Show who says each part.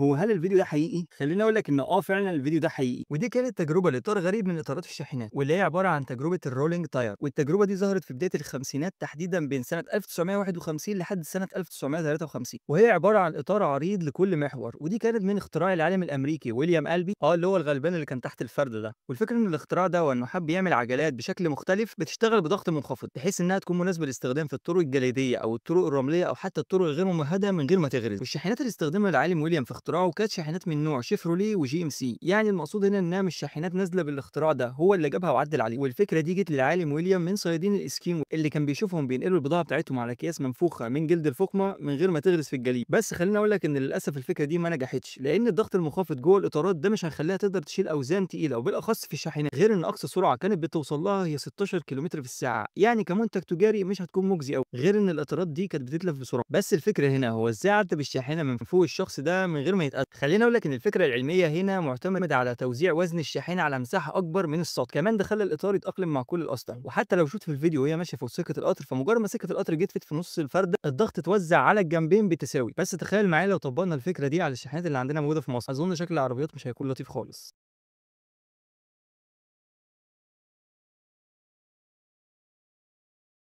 Speaker 1: هو هل الفيديو ده حقيقي؟ خليني اقول لك ان فعلا الفيديو ده حقيقي، ودي كانت تجربه لاطار غريب من اطارات الشاحنات، واللي هي عبارة عن تجربه ال rolling tire. والتجربة دي ظهرت في بداية الخمسينات، تحديدا بين سنة 1951 لحد سنة 1953، وهي عبارة عن اطار عريض لكل محور. ودي كانت من اختراع العالم الامريكي ويليام البي، اللي هو الغلبان اللي كان تحت الفرد ده. والفكرة ان الاختراع ده هو انه حب يعمل عجلات بشكل مختلف بتشتغل بضغط منخفض، بحيث انها تكون مناسبة للاستخدام في الطرق الجليديه او الطرق الرملية او حتى الطرق الغير ممهده من غير ما تغرز. والشاحنات اللي استخدمها العالم ويليام في اختراعه كانت شاحنات من نوع شيفروليه و GMC، يعني المقصود هنا انها مش شاحنات نازله بالاختراع ده، هو اللي جابها وعدل عليه. والفكرة دي جت للعالم ويليام من صيادين الاسكيمو اللي كان بيشوفهم بينقلوا البضاعة بتاعتهم على اكياس منفوخه من جلد الفقمه من غير ما تغرز في الجليد. بس خليني اقول لك ان للاسف الفكرة دي ما نجحتش، لان الضغط المنخفض جوه الاطارات ده مش هيخليها تقدر تشيل اوزان تقيلة، وبالاخص في الشاحنات. غير ان اقصى سرعة كانت بتوصل لها هي 16 كيلومتر في الساعة، يعني كمنتج تجاري مش هتكون مجزي قوي. غير ان الاطارات دي كانت بتتلف بسرعة. بس الفكرة هنا هو ازاي عدى بالشاحنه من فوق الشخص ده من غير ما يتأثر. خليني اقول لك ان الفكرة العلمية هنا معتمدة على توزيع وزن الشاحنة على مساحة اكبر من السطح، كمان ده خلى الاطار يتاقلم مع كل الاسطح. وحتى لو شفت في الفيديو وهي ماشية فوق سكة القطر، فمجرد ما سكة القطر جت في نص الفرده الضغط اتوزع على الجنبين بتساوي. بس تخيل معايا لو طبقنا الفكرة دي على الشاحنات اللي عندنا موجودة في مصر، اظن شكل العربيات مش هيكون لطيف خالص.